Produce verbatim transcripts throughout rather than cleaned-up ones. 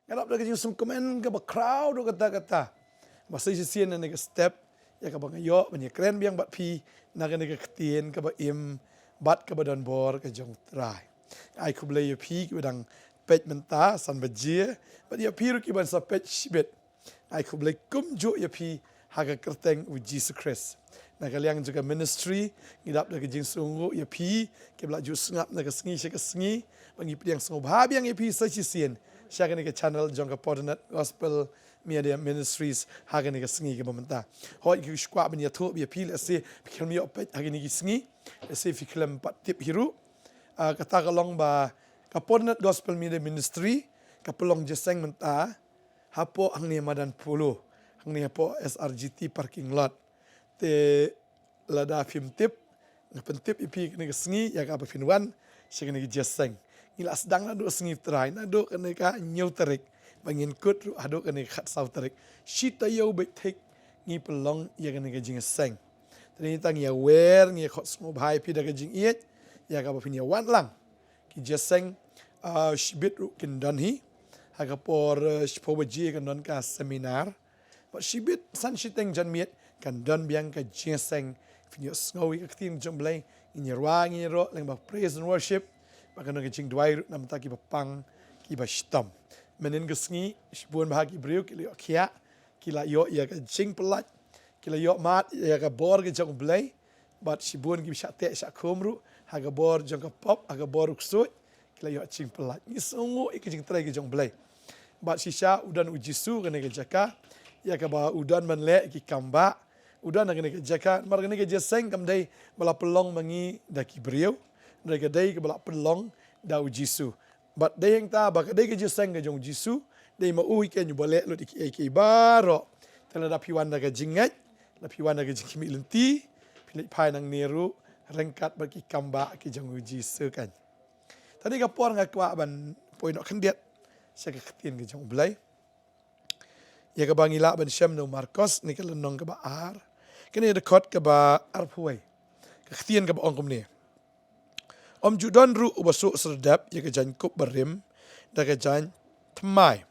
Nga dap da ka jingsngewkmen kaba khraw ruh katta katta ba sa shisien na kane ka step ïa kaba nga ïoh ban ïakren biang bad phi na kane ka ktien kaba im bad kaba don bor ka jong U Trai. Ai khublei ïa phi kiba dang peit mynta san baje bad ïa phi ruh kiban sa peit shibit. Ai khublei kumjuh ïa phi ha ka kyrteng U Jisu Khrist. Na ka liang jong ka ministry ngi dap da ka jingsngewnguh ïa phi kiba la ju sngap na ka sngi sha ka sngi ba ngi pdiang sngewbha biang ïa phi sa shisien sha kane ka channel jong ka Podnet Gospel Media Ministries ha kane ka sngi kaba mynta. Hooid ngi kwah ban ïathuh ïa phi lehse phi khlem ïoh peit ha kine ki sngi, lehse phi khlem pat tip hi ruh. Ah, kata ka long ba ka Podnet Gospel Media Ministry ka pynlong jingïaseng mynta hapoh hangne madan Polo, hangne hapoh S R G T parking lot. Te lada phim tip, nga pyntip ïa phi kane ka sngi ïa kaba phin wan sha kane ka jingïaseng. Ngi la sdang naduh sngi Trai, naduh kane ka hynñiew tarik ba ngin kut ruh haduh kane ka khatsaw tarik. Shi taïew beit thik ngi pynlong ïa kane ka jingïaseng. Te ngi tang ïa wer ngi khot sngewbha ïa phi da ka jingïeit ïa kaba phin ïa wan lang. Ki jingïaseng, ah, shibit ruh kin don hi. Ha ka por, eh, shiphew baje kan don ka seminar. Bad shibit san shiteng janmiet kan don biang ka jingïaseng. Phin ïohsngew ïa ka ktien jong U Blei, ngin ïa rwai ngin ïa roh lyngba praise and worship. Bad kan don ka jingduwai ruh namar kiba pang kiba shitom. Mynhynnin ka sngi shibun bha ki briew ki la ïoh khiah, ki la ïoh ïa ka jingpyllait, ki la ïoh mad ïa ka bor ka jong U Blei. Bad shibun kiba shah teh shah khum ruh ha ka bor jong ka pop, ha ka bor u ksuid, ki la ïoh jingpyllait. Ngi sngewnguh ïa ka jingtrei ka jong U Blei. Bad shisha u don U Jisu kane ka jaka ïa kaba u don ban leh ki kam ba u don ha kane ka jaka. Namar kane ka jingïaseng kam dei ba la pynlong ma ngi da ki briew, hynrei ka dei kaba la pynlong da U Jisu. Bad dei hangta ba ka dei ka jingïaseng ka jong U Jisu, dei ma u hi keiñ uba leh lut ïa kiei kiei baroh. Te lada phi wan da ka jingngeit, lada phi wan da ka jingkhmih lynti, phi leit phai nangne ruh ryngkat bad ki kam ba ki jong U Jisu keiñ. Te ha kane ka por nga kwah ban poi noh khyndiat sha ka ktien ka jong U Blei ïa kaba ngi lah ban shem na u Markos, na ka lynnong kaba ar, kane ka dkhot kaba arphew wei. Ka ktien kaba ong kumne: Ym ju don ruh uba suk serdep ïa ka jaiñkup barim da ka jaiñthymmai.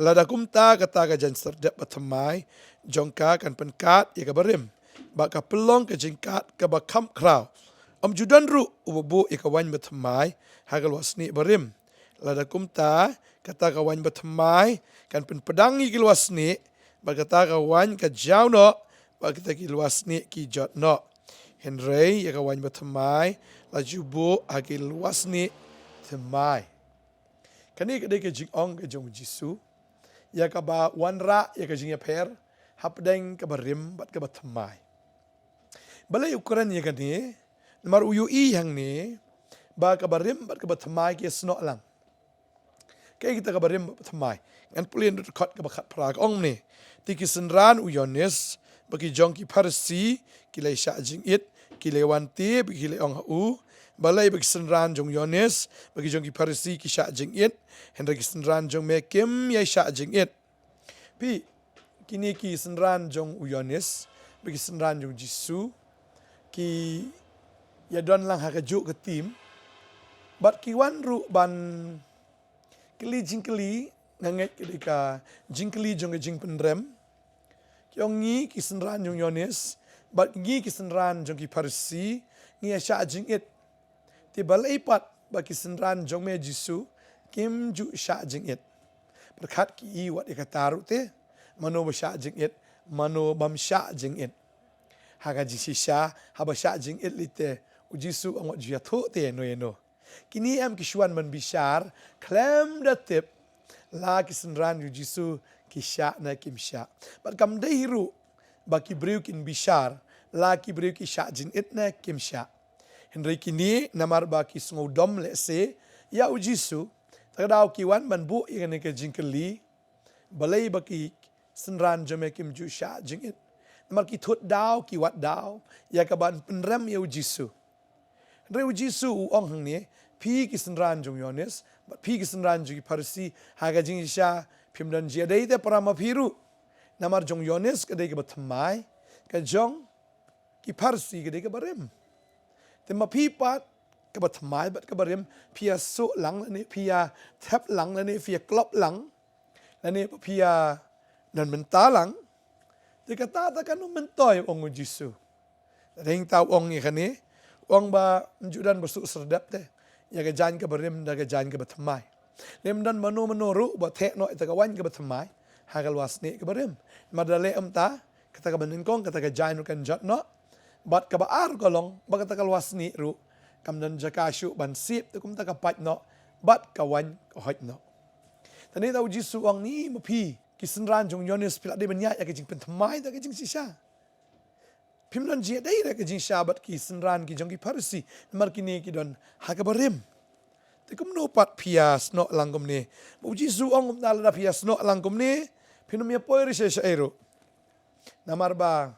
Lada kumta, kata ka jaiñserdep bathymmai jong ka kan pynkad ïa ka barim, bad ka pynlong ka jingkad kaba kham khraw. Ym ju don ruh uba buh ïa ka waiñ bathymmai ha ka lwasnieh barim. Lada kumta, kata ka waiñ bathymmai kan pynpdang ïa ki lwasnieh, bad kata ka waiñ ka jaw noh, bad kita ki lwasnieh ki jot noh. Hynrei ïa ka waiñ bathymmai la ju buh ha ki lwasnieh thymmai. Kane ka dei ka jingong ka jong U Jisu ïa kaba wanrah ïa ka jingïapher hapdeng ka barim bad ka bathymmai. Balei u kren ïa kane? Namar u ïohi hangne ba ka barim bad ka bathymmai ki ïasnoh lang. Kaei kita ka barim bad bathymmai? Ngan pule na ka dkhot kaba khatphra, ka ong kumne: Te ki synran u Ïoannis bad ki jong ki Pharisi ki la ïa shah jingit, ki la ïa wan te bad ki la ïa ong ha u: Balei ba ki synran jong u Ïoannis bad ki jong ki Pharisi ki shah jingit, hynrei ki synran jong me kim ïa shah jingit? Phi, kine ki synran jong u Ïoannis bad ki synran jong u Jisu ki ïa don lang ha kajuh ka team, bad ki wan ruh ban kylli jingkylli, nga ngeit ka dei ka jingkylli jong ka jingpynrem. Ki ong, ngi ki synran jong u Ïoannis bad ngi ki synran jong ki Pharisi ngi ïa shah jingit. Te balei pat ba ki synran jong me Jisu kim ju shah jingit? Pyrkhat ki, wat ïa kata ruh te, mano ba shah jingit, mano bym shah jingit? Ha ka jingshisha, haba shah jingit lei te, u Jisu u ong wat ju ïathuh te ïano ïano. Kine em ki shu wan ban bishar khlem da tip la ki synran u Jisu ki shah ne kim shah. Bad kam dei hi ruh ba ki briew kin bishar la ki briew ki shah jingit ne kim shah. Hynrei kine namar ba ki sngewdom lehse ïa u Jisu, te ka daw ki wan ban buh ïa kane ka jingkylli, balei ba ki synran jong me kim ju shah jingit? Namar ki thut daw, ki wad daw ïa ka ban pynrem ïa u Jisu. Hynrei u Jisu u ong hangne, phi ki synran jong u Ïoannis bad phi ki synran jong ki Pharisi, ha ka jingshisha phim don jia dei te para ma phi ruh. Namar jong u Ïoannis ka dei kaba thymmai, ka jong ki Pharisi ka dei kaba rim. Te ma phi pat, kaba thymmai bad kaba rim phi ïa suk lang lane phi ïa thep lang lane phi ïa klop lang, Lane ba phi ïa don mynta lang, te kata ta kan ym myntoi, ong u Jisu. Te dei ta u ong ïa kane, u ong ba ym ju don ba suk serdep te ïa ka jaiñ kaba rim da ka jaiñ kaba thymmai. Lym don mano mano ruh ba theh noh ïa ka waiñ kaba thymmai ha ka lwasnieh kaba rim. Namar da leh kumta, kata kaba nyngkong, kata ka jaiñ ruh kan jot noh. Bad kaba ar ka long ba kata ka lwasnieh ruh kam don jaka shuh ban sip, te kumta ka pait noh bad ka waiñ ka hoit noh. Te nangta u Jisu u ong, ni ma phi ki synran jong u Ïoannis, phi la dei ban ïaid ïa ka jingpynthymmai da ka jingshisha. Phim don jingïadei da ka jingshisha bad ki synran ki jong ki Pharisi, namar kine ki don ha kaba rim. Te kumno pat phi ïa snoh lang kumne? Ba u Jisu u ong kumta, lada phi ïa snoh lang kumne, phin ym ïa poi rishai shaei ruh. Namar ba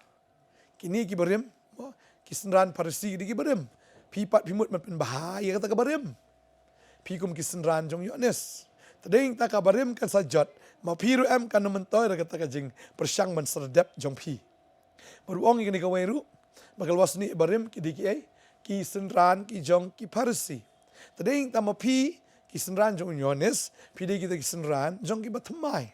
kine kiba rim, mo, ki synran Pharisi ki dei kiba rim. Phi pat phi mut ban pynbha ïa kata kaba rim. Phi kum ki synran jong u Ïoannis. Te dei ta kaba rim kan sa jot, ma phi ruh em kan ym myntoi da kata ka jingpyrshang ban serdep jong phi. Bad u ong ïa kane kawei ruh, ba ka lwasnieh ba rim ki dei kiei? Ki synran ki jong ki Pharisi. Te dei ta ma phi ki synran jong u Ïoannis, phi dei kita ki synran jong kiba thymmai.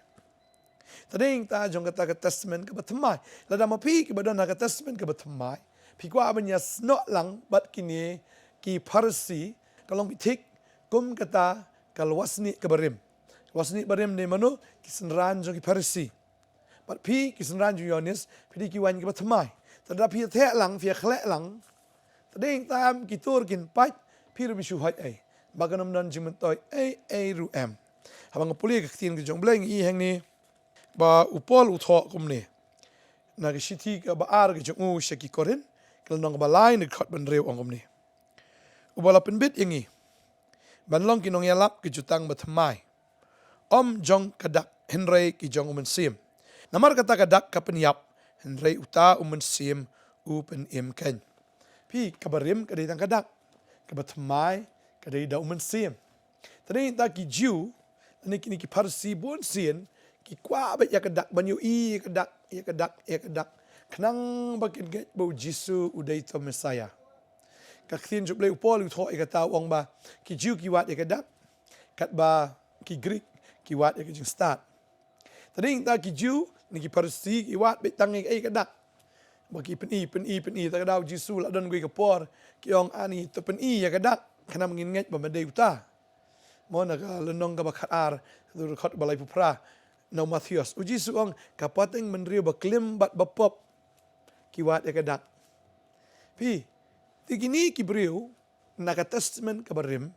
Te dei ta jong kata ka testament kaba thymmai. Lada ma phi kiba don ha ka testament kaba thymmai, phi kwah ban ïa snoh lang bad kine ki Pharisi, ka long beit thik kum kata ka lwasnieh kaba rim. Lwasnieh ba rim dei mano? Ki synran jong ki Pharisi. Bad phi ki synran jong u Ïoannis, phi dei ki waiñ kiba thymmai. Te lada phi ïa theh lang, phi ïa khleh lang, te dei ta em ki tur kin pait, phi ruh phi shu hoit ei. Ba kan ym don jingmyntoi ei ei ruh em. Haba nga pule ka ktien ka jong u Blei nga i hangne ba u Paul u thoh kumne. Na ka shithi kaba ar ka jong u sha ki Korinth, ka lynnong kaba lai na ka dkhot ba hynriew, u ong kumne. Uba la pynbit ïa ngi ban long ki nongïalap ki jutang bathymmai, ym jong ka dak hynrei ki jong u Mynsiem. Namar kata ka dak ka pynïap, hynrei uta u Mynsiem u pynim keiñ. Phi, kaba rim ka dei tang ka dak, kaba thymmai ka dei da u Mynsiem. Te dei ta ki Jiw, lane kine ki Pharisi bun sien, ki kwah beit ïa ka dak, ban ïohi ïa ka dak, ïa ka dak, ïa ka dak, khnang ba kin ngeit ba u Jisu u dei uta u Messaïah. Ka ktien jong u Blei, u Paul u thoh ïa kata, u ong ba ki Jiw ki wad ïa ka dak, katba ki Grik ki wad ïa ka jingstad. Te dei ta ki Jiw ne ki Pharisi ki wad beit tang ïa ka dak. Ba ki pyni, pyni, pyni, te ka daw u Jisu la don kawei ka por, ki ong, ani, to pyni ïa ka dak, khnang ba ngin ngeit ba me dei uta. Mo, na ka lynnong kaba khatar, dkhot ba laiphew phra na u Mathaios, u Jisu u ong, ka pateng bynriew baklim bad bapop ki wad ïa ka dak. Phi, te kine ki briew na ka testament kaba rim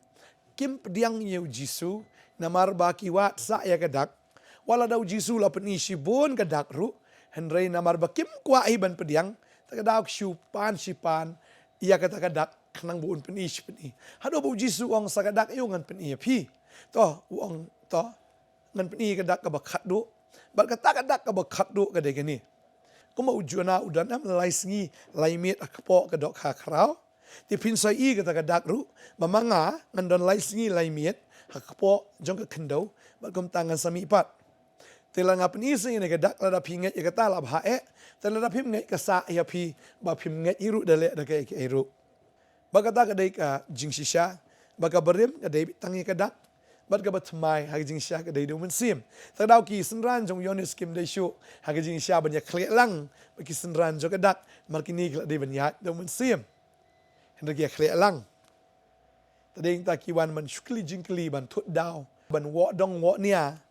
kim pdiang ïa u Jisu, namar ba ki wad sah ïa ka dak. Wat la da u Jisu la pyni shibun ka dak ruh, hynrei namar ba kim kwah hi ban pdiang, te ka daw ki shu pan shi pan ïa kata ka dak, khnang ba un pyni shi pyni. Haduh ba u Jisu u ong, sa ka dak ïa u ngan pyni ïa phi. To, u ong, to, ngan pyni ka dak kaba khatduh. Bad kata ka dak kaba khatduh ka dei kane. Kumba u Jonah u don em lai sngi lai miet ha kpoh ka dohkha khraw, te phin sa ïohi kata ka dak ruh, ba ma nga ngan don lai sngi lai miet ha kpoh jong ka khyndew, bad kumta ngan sa mih pat. Te lada nga pyni sa ïa kane ka dak, lada phi ngeit ïa kata la bha eh, te lada phim ngeit ka sah ïa phi ba phim ngeit hi ruh da leh da kaei kaei ruh. Ba kata ka dei ka jingshisha, ba kaba rim ka dei beit tang ïa ka dak, bad kaba thymmai ha ka jingshisha ka dei da u Mynsiem. Te ka daw ki synran jong u Ïoannis kim dei shuh ha ka jingshisha ban ïa khleh lang bad ki synran jong ka dak, namar kine ki la dei ban ïaid da u Mynsiem. Hynrei ki ïa khleh lang. Te dei ta ki wan ban shu kylli jingkylli, ban thut daw, ban woh dong woh nia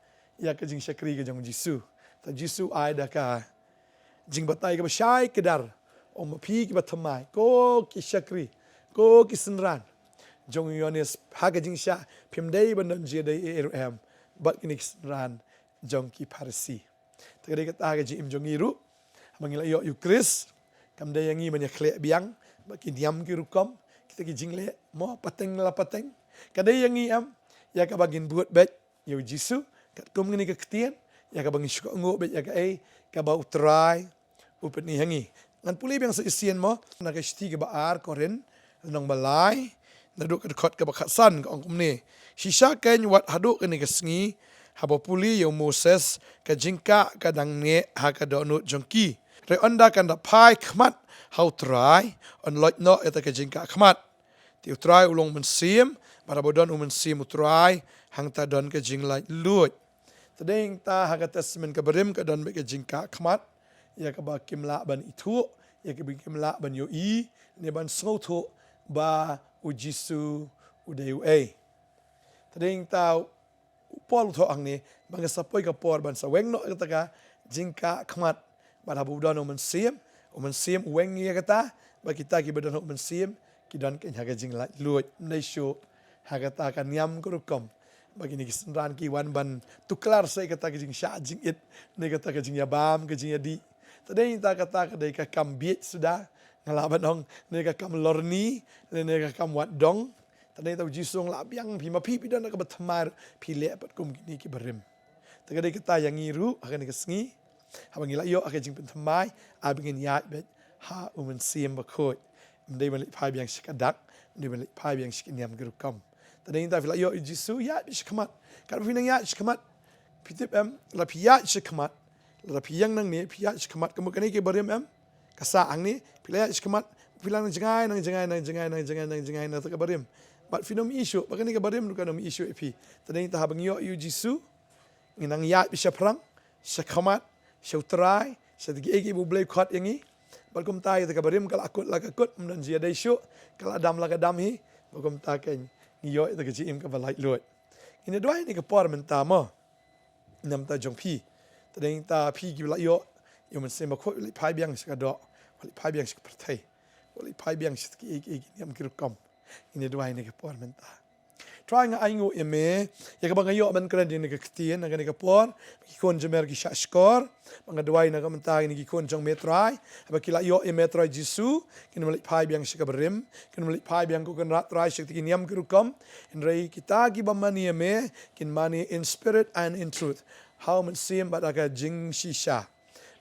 ïa ka jingshakri ka jong u Jisu. Te u Jisu u ai da ka jingbatai kaba shai kdar, u ong, ma phi kiba thymmai, ko ki shakri, ko ki synran jong u Ïoannis, ha ka jingshisha phim dei ban don jingïadei ei ei ruh em bad kine ki synran jong ki Pharisi. Te ka dei kata ka jingim jong ngi ruh. Haba ngi la ïoh ïa u Khrist, kam dei ïa ngi ban ïa khleh biang bad ki niam ki rukom, kita ki jingleh, mo, pateng la pateng. Ka dei ïa ngi em ïa kaba ngin bud beit ïa u Jisu, katkum kane ka ktien, ïa kaba ngin shu kohnguh beit ïa kaei kaba u Trai u pyni ha ngi. Ngan pule biang sa shisien, mo, na ka shithi kaba ar Korinth, lynnong ba lai, naduh ka dkhot kaba khatsan, ka ong kumne. Shisha keiñ, wat haduh kane ka sngi, haba pule ïa u Moses, ka jingkah ka dang neh ha ka dohnud jong ki. Hynrei ynda kan da phai khmat ha u Trai, yn loit noh ïa kata ka jingkah khmat. Te u Trai u long Mynsiem, bad haba don u Mynsiem u Trai, hangta don ka jinglaitluid. Tdeng ta ha ka Testament ka Barim ka don bad ka jingkah khmat ïa kaba kim lah ban ithuh, ïa kaba kim lah ban ïohi, ne ban sngewthuh ba u Jisu u dei uei. Tdeng ta u Paul u thoh hangne ba ngi sa poi ka por ban sa weng noh kata ka jingkah khmat. Bad haba u don u Mynsiem, u Mynsiem u weng ïa kata, ba kita kiba don u Mynsiem ki don keiñ ha ka jinglaitluid. Ym dei shuh ha kata ka niam ka rukom ba kine ki synran ki wan ban tuklar sa ïa kata ka jingshah jingit, ne kata ka jingïabam ka jingïadih. Tdeng ta kata ka dei ka kam bieit suda, nga lah ban ong, ne ka kam lorni, ne, ne ka kam wad dong. Tdeng ta u Jisu u ong lah biang, phi ma phi phi don kaba thymmai, phi leh pat kum kine ki barim. Te ka dei kata ïa ngi ruh ha kane ka sngi, haba ngi la ïoh ha ka jingpynthymmai, ai ba ngin ïaid beit ha u Mynsiem Bakhuid. Ym dei ban leit phai biang sha ka dak, ym dei ban leit phai biang sha ka niam ka rukom. Tdeng ta phi la ïoh ïa u Jisu, ïaid beit sha khmat. Katba phi nang ïaid sha khmat, phi tip em, la phi ïaid sha khmat, la phi ïeng nangne, phi ïaid sha khmat, ka mut kane ka barim em, ka sah hangne, phi la ïaid sha khmat, phi la nang jngai, nang jngai, nang jngai, nang jngai, nang jngai na kata ka barim. Bad phin ym ïohi shuh, bad kane ka barim ruh kan ym ïohi shuh ïa phi. Tdeng ta haba ngi ïoh ïa u Jisu, ngi nang ïaid beit shaphrang, sha khmat, sha u Trai, sha kiei kiei ba u Blei u khot ïa ngi. Bad kumta ïa kata ka barim ka la kut la ka kut, ym don jingïadei shuh, ka la dam la ka dam hi. Bad kumta keiñ ngi ïoh ïa kata ka jingim kaba laitluid. Ngin ïa duwai ha kane ka por mynta mo. Namar ta jong phi. Tdeng ta phi kiba la ïoh ïa u Mynsiem Bakhuid, wat leit phai biang sha ka doh, wat leit phai biang sha ka pyrthei, wat leit phai biang sha kiei kiei ki niam ki rukom. Ngin ïa duwai ha kane ka por mynta. Trai, nga ainguh ïa me ïa kaba nga ïoh ban kren ïa kane ka ktien ha kane ka por. Ki khun jong me ruh ki shah shkor. Bad nga duwai na ka bynta kine ki khun jong me Trai, haba ki la ïoh ïa me Trai Jisu, kin ym leit phai biang sha ka barim, kin ym leit phai biang, ko Kynrad Trai, sha kita ki niam ki rukom. Hynrei kita kiba mane ïa me kin mane in spirit and in truth, ha u Mynsiem bad ha ka jingshisha.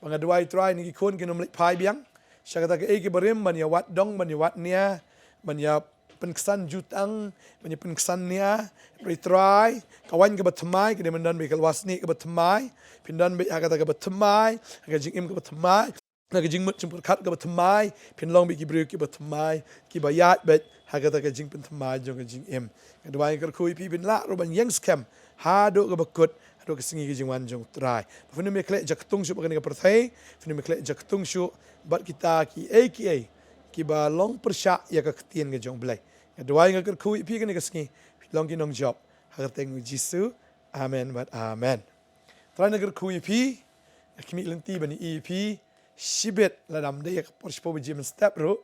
Bad nga duwai Trai, kine ki khun kin ym leit phai biang sha kata kaei ka barim, ban ïa wad dong, ban ïa wad nia, ban ïa pynksan jutang, ban ïa pynksan nia. Hynrei Trai, ka waiñ kaba thymmai ka dei ban don beit ka lwasnieh kaba thymmai. Phin don beit ha kata kaba thymmai, ha ka jingim kaba thymmai, ha ka jingmut jingpyrkhat kaba thymmai. Phin long beit ki briew kiba thymmai, kiba ïaid beit ha kata ka jingpynthymmai jong ka jingim. Nga duwai, nga kyrkhu ïa phi, phin lah ruh ban ïeng skhem haduh kaba kut, haduh ka sngi ka jingwan jong u Trai. Phin ym ïa khleh jaktung shuh bad kane ka pyrthei, phin ym ïa khleh jaktung shuh bad kita kiei kiei kiba long pyrshah ïa ka ktien ka jong u Blei. Nga duwai, nga kyrkhu ïa phi ha kane ka sngi, phin long ki nongjop, ha ka kyrteng u Jisu. Amen bad amen. Trai, nga kyrkhu ïa phi, nga khmih lynti ban ïohi ïa phi shibit, lada ym dei ha ka por shiphew baje mynstep ruh,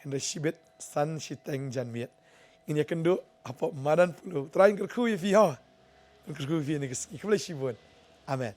hynrei shibit san shiteng janmiet. Ngin ïakynduh hapoh madan pule. Trai, nga kyrkhu ïa phi ho. Nga kyrkhu ïa phi ha kane ka sngi. Khublei shibun. Amen.